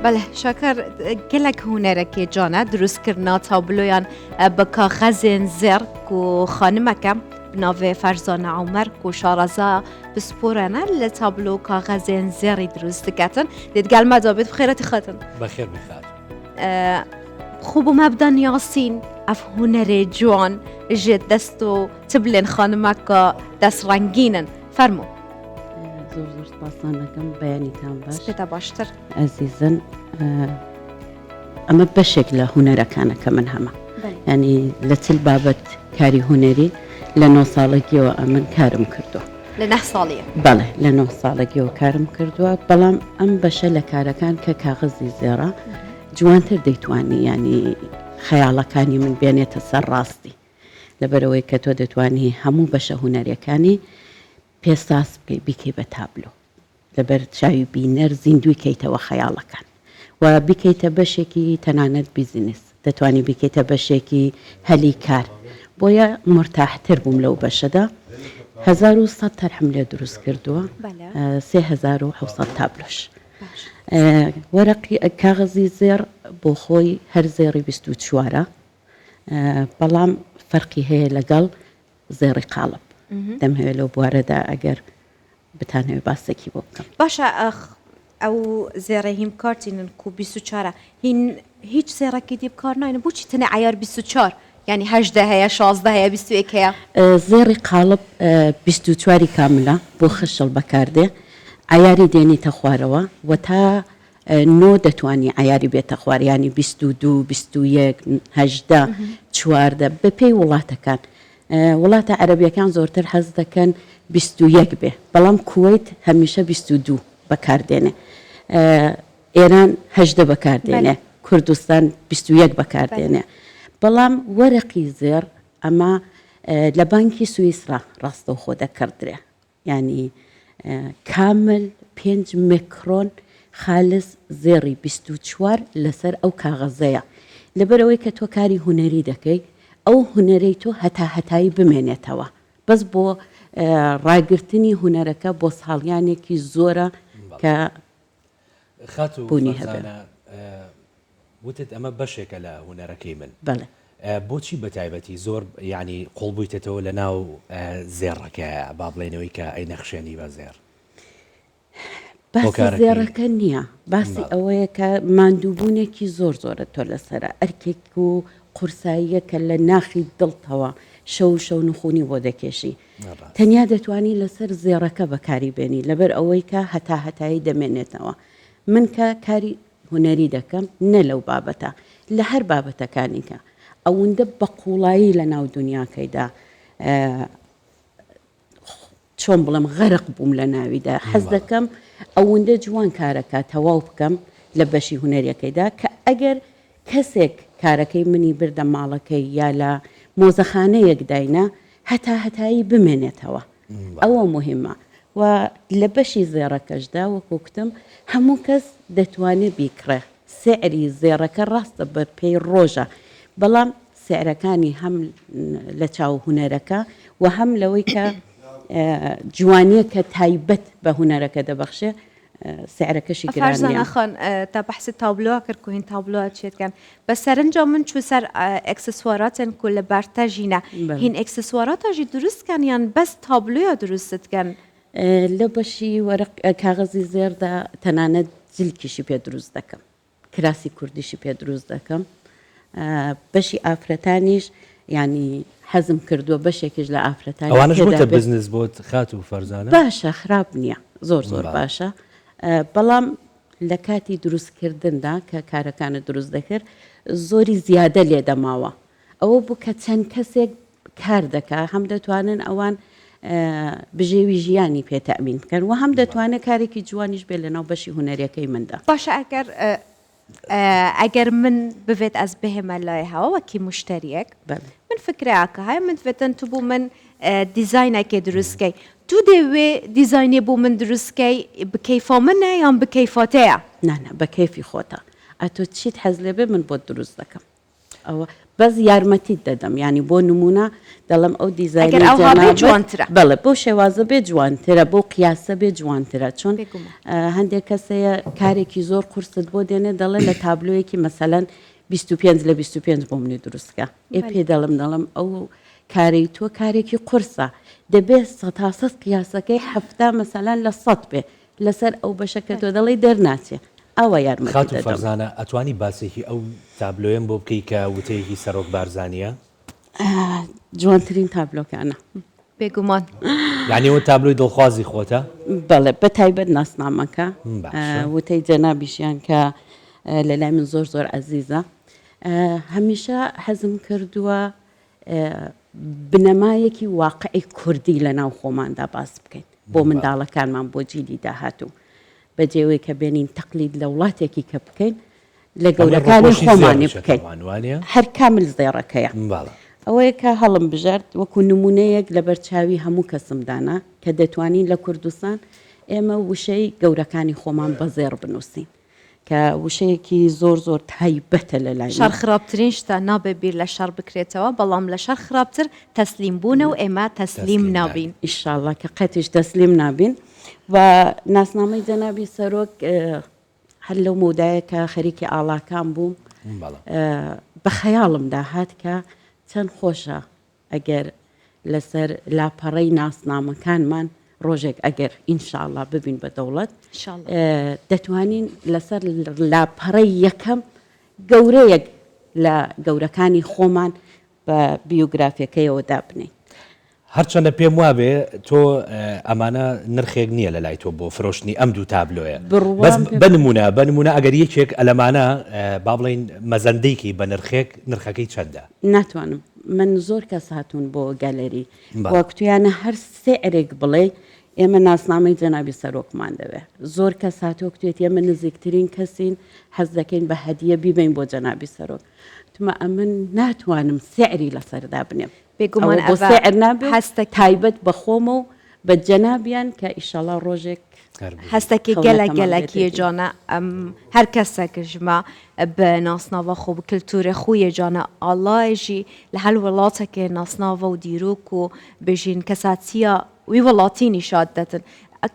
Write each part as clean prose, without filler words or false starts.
بەلێ شاکار gelek hunerekê can e dirustkirina tabloyan bi kaxezên zêr ku xanimeke bi navê Ferzane Omer ku şareza pispore ne li tablo kaxezên zêrî dirust diketin. Dê digel me de bêt bi xêretî xatin. Bexêr bî xat. Xwe bo me bida niyasîn ev hunerê ciwan ji dest û tiblên xanimeka destrengîn in. Fermo. زۆر زۆر سپاستان دەکەم بەیانیتان باش. سپێتە باشتر. ئەزیزن ئەمە بەشێک لە هونەرەکانە کە من هەمە ینی لە چل بابەت کاری هونەری لە نۆ ساڵەگیەوە ئەمن کارم کردووە لە نە ساڵیە بەڵێ لە نۆ ساڵەگیەوە کارم کردووە بەڵام ئەم بەشە لە کارەکان کە کاغەزی زێڕە جوانتر دەیتوانی ینی خەیاڵەکانی من بێنێتە سەر ڕاستی لەبەرئەوەی کە تۆ دەتوانی هەموو بەشە هونەریەکانی پێ ساز بکەی بیکەی بە تابلۆ لەبەر چاوی بینەر زیندووی کەیتەوە خەیاڵەکان و بیکەیتە بەشێکی تەنانەت بیزینس دەتوانی بیکەیتە بەشێکی هەلی کار بۆیە مورتاحتر بووم لەو بەشەدا 1100 تەرحم لێ دروست کردووە 3700 تابلۆش وەرەقی کاغەزی زێڕ بۆ خۆی هەر زێڕی 24ە بەڵام فەرقی هەیە لەگەڵ زێڕی قاڵب دەمهەوێت لەو بوارەدا ئەگەر بتانەوێت باسێکی بۆ بکەم. باشە ئەخ ئەو زێڕێ هین بکارتینن کو 24 هین هیچ زێڕەکی دی بکار ناینن بۆچی تەنێ عەیار 24 یانی 18 هەیە 16 هەیە 21 هەیە؟ زێڕی قاڵب 24 ی کاملە بۆ خشڵ بەکاردێ عەیاری دێنیتە خوارەوە و تا نۆ دەتوانی عەیاری بێتە خوار یانی 22 21 18 14 بەپێی وڵاتەکان وڵاتە عەرەبیەکان زۆرتر حەز دەکەن 21 بێ بەڵام کوەیت هەمیشە 22 بەکار دێنێ ئێران هەژدە بەکار دێنێ کوردستان 21 بەکار دێنێ بەڵام وەرەقی زێڕ ئەمە لە بانکی سویسرا ڕاستەوخۆ دەکڕدرێ یانی کامل پێنج مێکرۆن خالس زێڕی 24 لەسەر ئەو کاغەزەیە لەبەرئەوەی کە تۆ کاری هونەری دەکەی ئەو هونەرەی تۆ هەتا هەتایی بمێنێتەوە بەس بۆ ڕاگرتنی هونەرەکە بۆ ساڵیانێکی زۆرە کە خاتوو بوونی هەبێ. فەرزانە وتت ئەمە بەشێکە لە هونەرەکەی من. بەڵێ. بۆچی بە تایبەتی زۆر یانی قوڵ بوویتەتەوە لە ناو زێڕەکەیا با بڵێینەوەی کە ئەینەخشێنی بە زێڕ؟ باسی هۆکارەکەی؟ زێڕەکە نییە باسی بەڵێ. ئەوەیە کە ماندووبوونێکی زۆر زۆرە تۆ لەسەرە ئەرکێک و قورساییە کە لە ناخی دڵتەوە شەو و شەو نخونی بۆ دەکێشی تەنیا دەتوانی لەسەر زێڕەکە بەکاری بێنی لەبەر ئەوەی کە هەتا هەتایی دەمێنێتەوە من کە کاری هونەری دەکەم نە لەو بابەتە لە هەر بابەتەکانی کە ئەوەندە بە قوڵایی لە ناو دنیاکەیدا چۆن بڵێم غەرق بووم لە ناویدا حەز دەکەم ئەوەندە جوان کارەکە تەواو بکەم لە بەشی هونەریەکەیدا کە ئەگەر کەسێک کارەکەی منی بردە ماڵەکەی یا لە مۆزەخانەیەک داینا هەتا هەتایی بمێنێتەوە ئەوە موهیمە و لە بەشی زێڕەکەشدا وەکو کوتم هەموو کەس دەتوانێ بیکڕێ سعری زێڕەکە ڕاستە بە پێی ڕۆژە بەڵام سعرەکانی هەم لە چاو هونەرەکە و هەم لەوەی کە جوانیەکە تایبەت بە هونەرەکە دەبەخشێ سعرەکەشی گران نیە. فەرزانە خان تا بەحسی تابلۆ کرد کو هین تابلۆ چێت کەن بەس سەرنجا من چوو سەر ئێکسسواراتن کو لە بەرتە ژینە هین ئێکسسواراتا ژی دروست کەن یان بەس تابلۆیا دروست کەن؟ لە بەشی وەرق کاغەزی زێڕدا تەنانەت جلکیشی پێ دروست دەکەم. کراسی کوردیشی پێ دروست دەکەم بەشی ئافرەتانیش یانی حەزم کردووە بەشێکیش لە ئافرەتانی ئەوانەش تێدا بۆتە بێت. بزنس بۆت خاتوو فەرزانە؟ باشە خراپ نییە زۆر زۆر بەڵێ. باشە بەڵام لە کاتی دروستکردندا کە کارەکانت دروست دەکرد زۆری زیادە لێ دەماوە ئەوە بوو کە چەند کەسێک کار دەکا هەم دەتوانن ئەوان بژێوی ژیانی پێ تەئمین بکەن و هەم دەتوانێت کارێکی جوانیش بێت لەناو بەشی هونەریەکەی مندا. باشە ئەگەر ئەگەر من بڤێت ئەز بهێمە لای هەوە وەکی مشتەریەک من فکرەیەکە هەیە من دڤێتن تو بو من دیزاینەکێ دروست کەی تو دێ وێ دیزاینێ بو من دروست کەی بە کەیفا منە یان بە کەیفا تەیە؟ نا نا بە کەیفی خۆتە ئەتۆ چیت حەز لێ بێ من بۆت دروست دەکەم. ئەوە بەس یارمەتیت دەدەم یانی بۆ نموونە دەڵێم ئەو ئەگەر دیزاینەی ئەوها بێ جەنابت جوانترە. بەڵێ بەو شێوازە بێ جوانترە بەو قیاسە بێ جوانترە چون بێگومان. هەندێک کەس هەیە کارێکی زۆر قورست بۆ دێنێ دەڵێ لە تابلۆیەکی مەسەلەن 25 لە 25 بۆ منی دروست کە ئێ بەلێ. پێی دەڵێم دەڵێم ئەو کارەی تۆ کارێکی قورسە دەبێ سەتا سەد قیاسەکەی 70 مەسەلەن لە سەد بێ لەسەر ئەو بەشە کە تۆ دەڵێی دەرناچێ ئاوا یارمەتی خاتوو دەدەم. فەرزانە ئەتوانی باسێکی ئەو تابلۆیەم بۆ بکەی کە وتەیەکی سەرۆک بارزانیە؟ جوانترین تابلۆکانە. بێگومان. یانی ئەوە تابلۆی دڵخوازی خۆتە؟ بەڵێ بە تایبەت ناسنامەکە باشە. وتەی جەنابیشیان کە لە لای من زۆر زۆر ئەزیزە. هەمیشە حەزم کردووە بنەمایەکی واقعی کوردی لە ناو خۆماندا باس بکەین بۆ منداڵەکانمان بۆ جیلی داهاتوو بە جێوەی کە بێنین تەقلید لە وڵاتێکی کە بکەین لە گەورەکانی خۆمانی بکەین هەر کامل زێڕەکەیە ئەوەیە کە هەڵم بژارد وەکو نمونەیەک لەبەر چاوی هەموو کەسم دانا کە دەتوانین لە کوردستان ئێمە وشەی گەورەکانی خۆمان بە زێڕ بنووسین. کە وشەیەکی زۆر زۆر تایبەتە لە لای من. شەڕ خراپترین شتە، نابێ بیر لە شەڕ بکرێتەوە، بەڵام لە شەڕ خراپتر تەسلیم بوونە و ئێمە تەسلیم نابین. ئیشاڵڵا کە قەتیش تەسلیم نابین و ناسنامەی جەنابی سەرۆک هەر لەو مەودایە کە خەریکی ئاڵاکان بووم بە خەیاڵمدا هات کە چەند خۆشە ئەگەر لەسەر لاپەڕەی ناسنامەکانمان ڕۆژێک ئەگەر ئینشاڵا ببین بە دەوڵەت دەتوانین لەسەر لاپەڕەی یەکەم گەورەیەک لە گەورەکانی خۆمان بە بیوگرافیەکەیەوە دابنێین. هەرچەندە پێم وابێ تۆ ئەمانە نرخێک نییە لە لای تۆ بۆ فرۆشتنی ئەم دوو تابلۆیە بەس بە نمونە بە نمونە ئەگەر یەکێک ئەلەمانە با بڵێین مەزەندەیکی بە نرخێک نرخەکەی چەندە؟ ناتوانم من زۆر کەس هاتوون بۆ گەلەری و کوتویانە هەر سعرێک بڵێی ئێمە ناسنامەی جەنابی سەرۆکمان دەوێ زۆر کەس هاتووە کوتێتی ئێمە نزیکترین کەسین حەز دەکەین بە هەدیە بیبەین بۆ جەنابی سەرۆک وتمە ئەمن ناتوانم سعری لەسەر دابنێم بێگومان ئەوە بۆ ئەڤە سعر نابێ و هەستەکی تایبەت بە خۆمە و بە جەنابیان کە ئیشەڵا ڕۆژێک هەستەکی گەلەک خەونەکەمان گەلەک بێتە دی. یێجانە ئەم هەر کەسەک ژمە ب ناسناڤە خۆ ب کلتورێ خو یێجانە ئاڵایێ ژی لە هەل وڵاتەکێ ناسناڤە و دیروک و بێژین کەساتییا وی وڵاتی نیشاد دەتن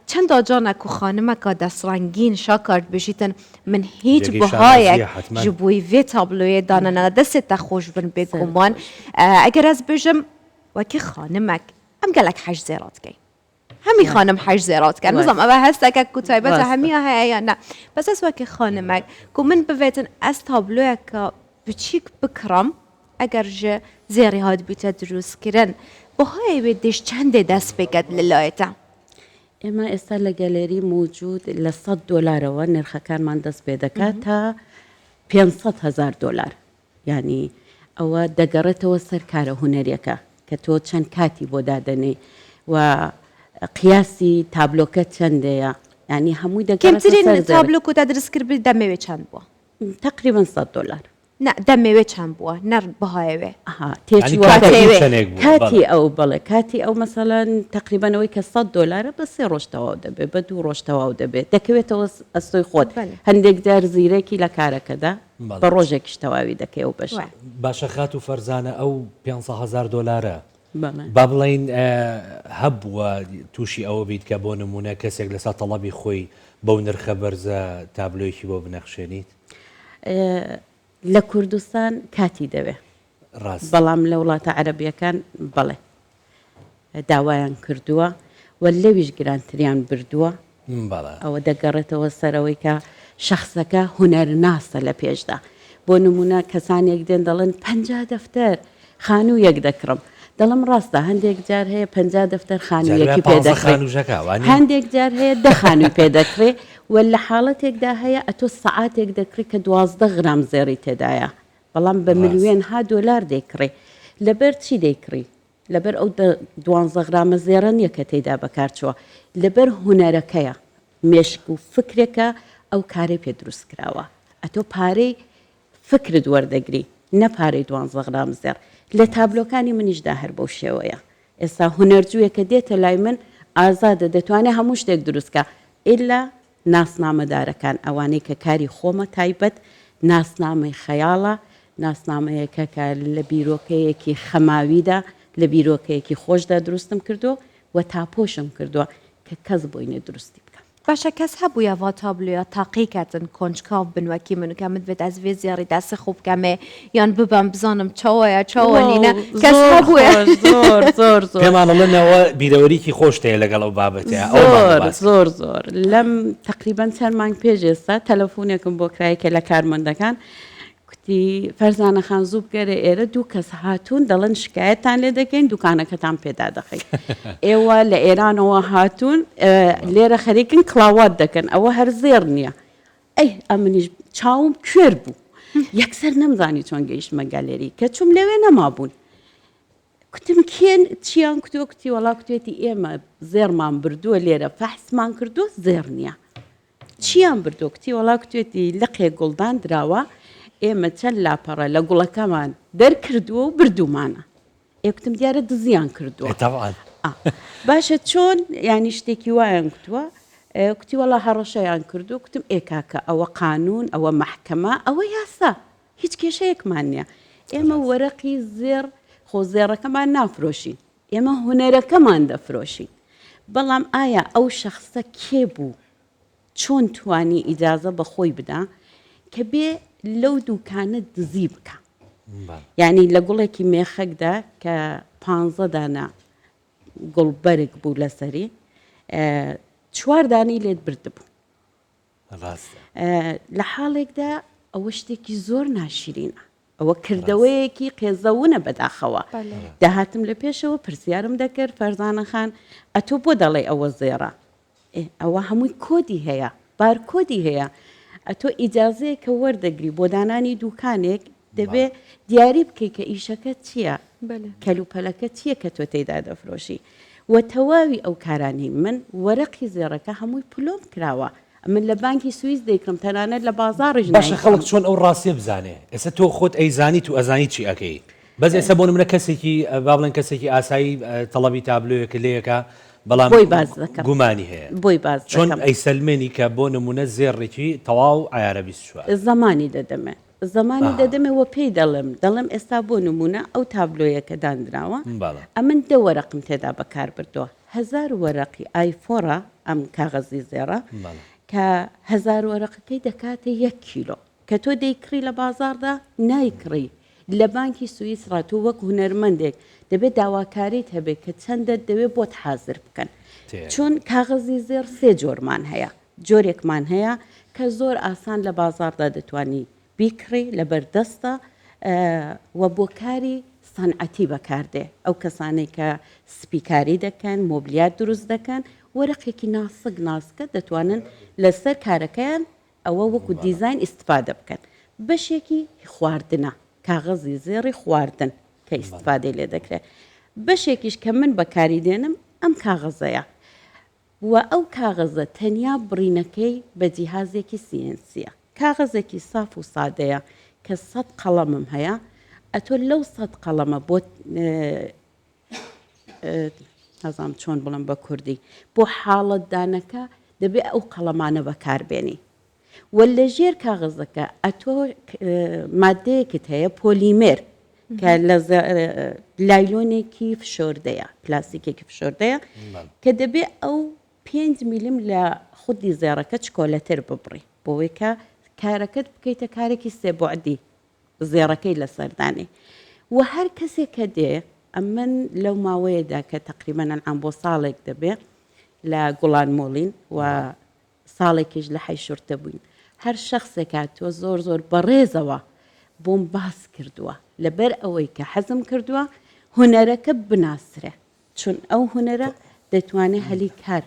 چەندا جانە کو خانمەکا دەس ڕەنگین شاکارد بێژیتن من هیچ جێگەی بەهایەک شانازییە حەتمەن. ژ بووی ڤێ تابلۆیێ دانەنانە دەسێ تە خۆش بن سەرت بێگومان خۆش بێ. ئەگەر ئەز بێژم وەکی خانمەک ئەم گەلەک حەژ زێرا دکەین. هەمی خانم حەژ زێرا دکەن نزام ئەوە هەستەکە کو تایبەتە هەمیە هەیە یان نا بەس ئەس وەکی خانمەک کو من بڤێتن ئەس تابلۆیەکە بچیک بکڕم ئەگەر ژ زێڕی هات بیتە دروست کرن بەهای وێ دش چەندێ دەست پێکەت لە لایتە؟ ئێمە ئێستا لە گەلەری مەوجود لە سەد دۆلارەوە نرخەکانمان دەست پێ دەکات تا 500 هەزار دۆلار یانی ئەوە دەگەڕێتەوە سەر کارە هونەریەکە کە تۆ چەند کاتی بۆ دادەنێی و قیاسی تابلۆکە چەندەیە یانی هەمووی دەگەڕێتەوە کەمترین سەر زێڕ. تابلۆ کۆتا درست کردبی دەمەوێ چەند بووە؟ تەقریبەن سەد دۆلار. نا دەمەوێ چەند بووە نە بەهایەوێ. ئەها یانی تێچووەکەی. کاتی چەنێک بووە کاتی بەڵێ. ئەو بەڵێ کاتی ئەو مەسەلەن تەقریبەن ئەوەی کە سەد دۆلارە بە سێ ڕۆژ تەواو دەبێ بە دوو ڕۆژ تەواو دەبێ دەکەوێتەوە ئەستۆی خۆت بەلێ. هەندێک جار زیرەکی لە کارەکەدا بە بەڵێ. ڕۆژێکیش تەواوی دەکەی ئەو بەشە. باشە خاتوو فەرزانە ئەو پێنسە هەزار دۆلارە بەڵێ. با بڵێین هەبووە تووشی ئەوە بیت کە بۆ نموونە کەسێک لەسەر تەڵەبی خۆی بەو نرخە بەرزە تابلۆیەکی بۆ بنەخشێنیت؟ لە کوردستان کاتی دەوێ. ڕاستە. بەڵام لە وڵاتە عەرەبیەکان بەڵێ داوایان کردووە و لەویش گرانتریان بردووە. بەڵێ. ئەوە دەگەڕێتەوە سەر ئەوەی کە شەخسەکە هونەرناسە لە پێشدا. بۆ نموونە کەسانێک دێن دەڵێن 50 دەفتەر خانوویەک دەکڕم. دەڵێم ڕاستە هەندێک جار هەیە 50 دەفتەر جار وایە خانوویەکی پێ پانزە دەکڕی. خانووشەکە وا نییە؟ هەندێک جار هەیە دە خانووی پێ دەکڕی و لە حاڵەتێکدا هەیە ئەتۆ سەعاتێک دەکڕی کە 12 غرام زێڕی تێدایە. بەڵام بە ڕاست. ملوێنها دۆلار دەیکڕی. لەبەر چی دەیکڕی؟ لەبەر ئەو دە دوانزە غرامە زێڕە نییە کە تێیدا بەکار چووە، لەبەر هونەرەکەیە، مێشک و فکرێکە ئەو کارەی پێ دروست کراوە. ئەتۆ پارەی فکرت وەردەگری نە پارەی دوانزە غرام زێڕ. لە تابلۆکانی منیشدا هەر بەو شێوەیە. ئێستا هونەرجوویەکە دێتە لای من ئازادە دەتوانێ هەموو شتێک دروست کا ئیلا ناسنامەدارەکان ئەوانەی کە کاری خۆمە تایبەت ناسنامەی خەیاڵە. ناسنامەیەکە کە لە بیرۆکەیەکی خەماویدا، لە بیرۆکەیەکی خۆشدا دروستم کردووە و تاپۆشم کردووە کە کەس بۆی نیە دروستی بکا. باشە کەس هەبوویە ڤا تابلۆیا تاقی کەتن کۆنجکاو بن وەکی من کە مت بێت ئەز ڤێ زێڕی دەسێ خو بکەمێ یان ببەم بزانم چاوایە چاوە نینە واو کەس زۆر هەبوویە؟ خۆش زۆر زۆر زۆر. پێمان ئەڵێنەوە بیرەوەریکی خۆشت هەیە لەگەڵ ئەو بابەتەیا ئەوەمان بۆ زۆر باس کە. زۆر زۆر لەم تەقریبەن چەند مانگ پێش ئێستا تەلەفونێکم بۆ کرا یەکێ لە کارمەندەکان کوتی، فەرزانە خان زوو بگەرە ئێرە دوو کەس هاتوون دەڵێن شکایەتتان لێ دەکەین دوکانەکەتان پێ دادەخەین. ئێوە لە ئێرانەوە هاتوون لێرە خەریکن کڵاوات دەکەن ئەوە هەر زێڕ نییە. ئەی ئەمنیش چاوم کوێر بوو. یەکسەر نەمزانی چۆن گەیشتمە گالێری کە چووم لەوێ نەمابوون. کوتم کێن چیان کوتووە کوتی وەڵا کوتێتی ئێمە زێڕمان بردووە لێرە فەحسمان کردووە زێڕ نییە. چیان بردووە؟ کوتی وەڵا کوتوێتی لقێک گوڵدان دراوە، ئێمە چەند لاپەڕە لە گوڵەکەمان دەرکردووە و بردوومانە. ئێ کوتم دیارە دزیان کردووە. تەبعەن. باشە چۆن یانی شتێکی وایان کوتووە؟ کوتی وەڵا هەڕەشەیان کردووە. کوتم ئێ کاکە ئەوە قانوون، ئەوە مەحکەمە، ئەوە یاسا. هیچ کێشەیەکمان نییە. ئێمە وەرەقی زێڕ، خۆ زێڕەکەمان نافرۆشین. ئێمە هونەرەکەمان دەفرۆشین. بەڵام ئایا ئەو شەخسە کێ بوو؟ چۆن توانی ئیجازە بە خۆی بدا کە بێ لەو دووکانە دزی بکا؟ یانی لە گوڵێکی مێخەکدا کە پانزە دانە گوڵ بەرگ بوو لەسەری چوار دانەی لێت بردبوو. لە حاڵێکدا ئەوە شتێکی زۆر ناشرینە. ئەوە کردەوەیەکی قێزەونە بەداخەوە. دەهاتم لە پێشەوە پرسیارم دەکرد فەرزانە خان ئەتۆ بۆ دەڵێی ئەوە زێڕە؟ ئەوە هەمووی کۆدی هەیە، بارکۆدی هەیە. ئەتۆ ئیجازەیەک کە وەردەگری بۆ دانانی دوکانێک دەبێ دیاری بکەی کە ئیشەکە چییە، کەلوپەلەکە چییە کە تۆ تێیدا دەفرۆشی. و تەواوی ئەو کارانەی من وەرەقی زێڕەکە هەمووی پلۆم کراوە. ئەمن لە بانکی سویس دەیکڕم تەنانەت لە بازاڕیش باشە خەڵک نایکڕم. چۆن ئەو ڕاستیە بزانێ ئێستا تۆ خۆت ئەیزانیت و ئەزانی چی ئەکەی بەس ئێستا بۆ نمونە کەسێکی با بڵێن کەسێکی ئاسایی تەڵەبی تابلۆیەکە لێیەکا بەڵام بۆی باس دەکەم گومانی هەیە بۆی باس چۆن دەکەم. ئەیسەلمێنی کە بۆ نمونە زێڕێکی تەواو عەیارە 24. زەمانی دەدەمێ زەمانی ئەها. دەدەمێ وە پێی دەڵێم دەڵێم ئێستا بۆ نمونە ئەو تابلۆیە کە داندراوە بەڵێ. ئەمن دە وەرەقم تێدا بەکار بردووە هەزار وەرەقی ئایفۆرە، ئەم کاغەزی زێڕە، کە هەزار وەرەقەکەی دەکاتە یەک کیلۆ، کە تۆ دەیکڕی لە بازاڕدا نایکڕی، لە بانکی سویسڕا تۆ وەک هونەرمەندێک دەبێت داواکاریت هەبێت کە چەندەت دەوێت بۆت حازر بکەن. چون کاغەزی زێڕ سێ جۆرمان هەیە، جۆرێکمان هەیە کە زۆر ئاسان لە بازاڕدا دەتوانی بیکڕی لەبەر دەستە و بۆ کاری سەنعەتی بەکاردێ ئەو کەسانەی کە سپیکاری دەکەن مۆبلیات دروست دەکەن وەرەقێکی ناسک ناسکە دەتوانن لەسەر کارەکەیان ئەوە وەکو دیزاین ئیستفادە بکەن بەشێکی خواردنە کاغەزی زێڕی خواردن کە ئیستفادەی لێ دەکرێت بەشێکیش کە من بەکاری دێنم ئەم کاغەزەیە وە ئەو کاغەزە تەنیا بڕینەکەی بە جیهازێکی سی ئێن سیە. کاغەزێکی ساف و سادەیە کە سەت قەڵەمم هەیە ئەتۆ لەو سەت قەڵەمە بۆ نازانم چۆن بڵێم بە کوردی بۆ حاڵەت دانەکە دەبێ ئەو قەڵەمانە بەکار بێنی وە لە ژێر کاغەزەکە ئەتۆ مادەیەکت هەیە پۆلیمێر کە لە لایلۆنێکی فشۆردەیە پلاستیکێکی فشۆردەیە کە دەبێ ئەو پێنج میلم لە خودی زێڕەکە چکۆلەتر ببڕی بۆوەی کە کارەکەت بکەیتە کارێکی سێبعدی زێڕەکەی لەسەر دانێی وە هەر کەسێک کە دێ ئەمن لەو ماوەیەدا کە تەقریبەن ئەنعام بۆ ساڵێک دەبێ لە گوڵان مۆڵین و ساڵێکیش لە حەی شورتە بووین هەر شەخسێک هاتووە زۆر زۆر بەڕێزەوە بۆم باس کردووە لەبەر ئەوەی کە حەزم کردووە هونەرەکە بناسرێ چون ئەو هونەرە دەتوانێ هەلی کار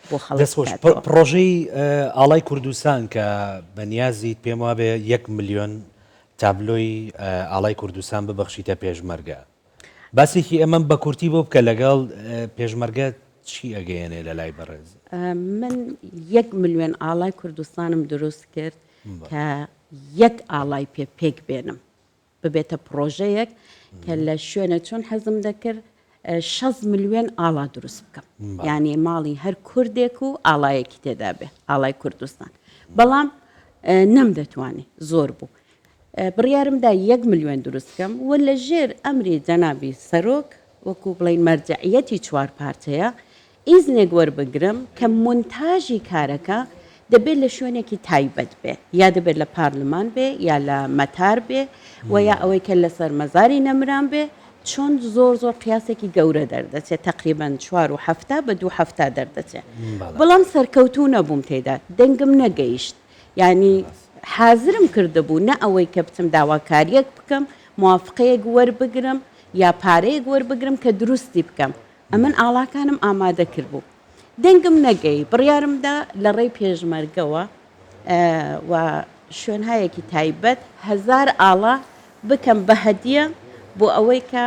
بۆ خەڵک دەست خۆش بکاتەوە. پڕۆژەی ئاڵای کوردستان کە بەنیازیت پێم وابێ یەک ملیۆن تابلۆی ئاڵای کوردستان ببەخشیتە پێشمەرگە باسێکی ئەمەم بە کورتی بۆ بکە لەگەڵ پێشمەرگە چی ئەگەیەنێ لە لای بەڕێز؟ من یەک ملیۆن ئاڵای کوردستانم دروست کرد کە یەک ئاڵای پێ پێک بێنم ببێتە پڕۆژەیەک کە لە شوێنە چۆن حەزم دەکرد 6 ملیۆن ئاڵا دروست بکەم یعنی ماڵی هەر کوردێک و ئاڵایەکی تێدا بێ ئاڵای کوردستان بەڵام نەمدەتوانی زۆر بوو. بڕیارم دا یەک ملیۆن دروست کەم و لە ژێر ئەمری جەنابی سەرۆک وەکو بڵێین مەرجەعیەتی چوارپارچەیە ئیزنێک وەربگرم کە مونتاژی کارەکە دەبێت لە شوێنێکی تایبەت بێ یا دەبێت لە پارلمان بێ یا لە مەتار بێ و یا ئەوەی کە لەسەر مەزاری نەمران بێ چۆن زۆر زۆر قیاسێکی گەورە دەردەچێت تەقریبەن چوار و حەفتا بە دوو حەفتا دەردەچێت بەڵام سەرکەوتوو نەبووم تێدا دەنگم نەگەیشت یانی حازرم کردبوو نە ئەوەی کە بچم داواکاریەک بکەم موافقەیەک وەربگرم یا پارەیەک وەربگرم کە دروستی بکەم ئەمن ئاڵاکانم ئامادە کردبوو دەنگم نەگەی بڕیارم دا لە ڕێی پێشمەرگەوە و شوێنهایەکی تایبەت هەزار ئاڵا بکەم بە هەدیە بۆ ئەوەی کە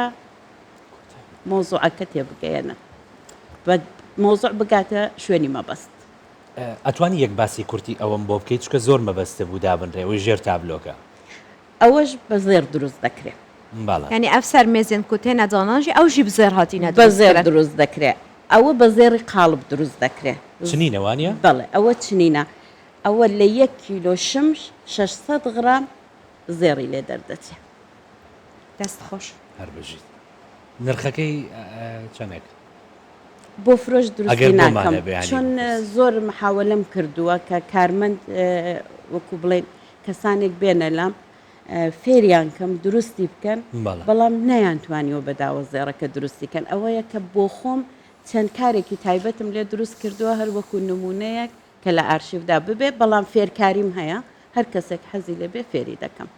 مەوزوعەکە تێبگەیەنم بە مەوزوع بگاتە شوێنی مەبەست. ئەتوانی یەک باسی کورتی ئەوەم بۆ بکەیت چونکە زۆر مەبەستە بوو دابنرێ ئەوەی ژێر تابلۆکە. ئەوەش بە زێڕ دروست دەکرێ. بەڵێ. یانی ئەv سەر مێزێن کو تێنە دانان ژی ئەو ژی bi زێڕ هاتینە بە دروست زێڕ کرن. دروست دەکرێ. ئەوە بە زێڕی قاڵب دروست دەکرێ. چنینە وانیە؟ بەڵێ ئەوە چنینە. ئەوە لە یەک کیلۆ شمش 600 غرام زێڕی لێ دەردەچێ. دەست خۆش. هەر بژیت. نرخەکەی چەنێک؟ بۆ فرۆش دروستی ناکەم چون زۆر محاوەلەم کردووە کە کارمەند وەکو بڵێن کەسانێک بێنە لام فێریان کەم دروستی بکەن بەڵام نەیانتوانیوە بە داوە زێڕەکە دروستی کەن ئەوەیە کە بۆ خۆم چەند کارێکی تایبەتم لێ دروست کردووە هەر وەکو نمونەیەک کە لە ئارشیفدا ببێ بەڵام فێرکاریم هەیە هەر کەسێک حەزی لێ بێ فێری دەکەم.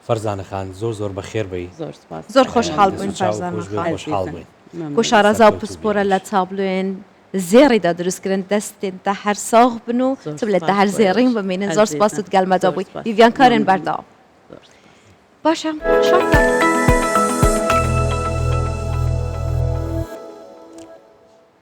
فەرزانە خان زۆر زۆر بەخێر بێی. زۆر سپاس. زۆر خۆشحاڵ بووین فەرزانە خان. خۆشحاڵ بووین. کو شارەزا و پسپۆرە لە تابلۆێن زێڕیدا دروست کرن دەستێن تە هەر ساغ بن و چ بلێ تە هەر زێڕین بمینن زۆر سپاست گەل مەدا بووی ڤیان کارێن بەردەوام باشە شاکە.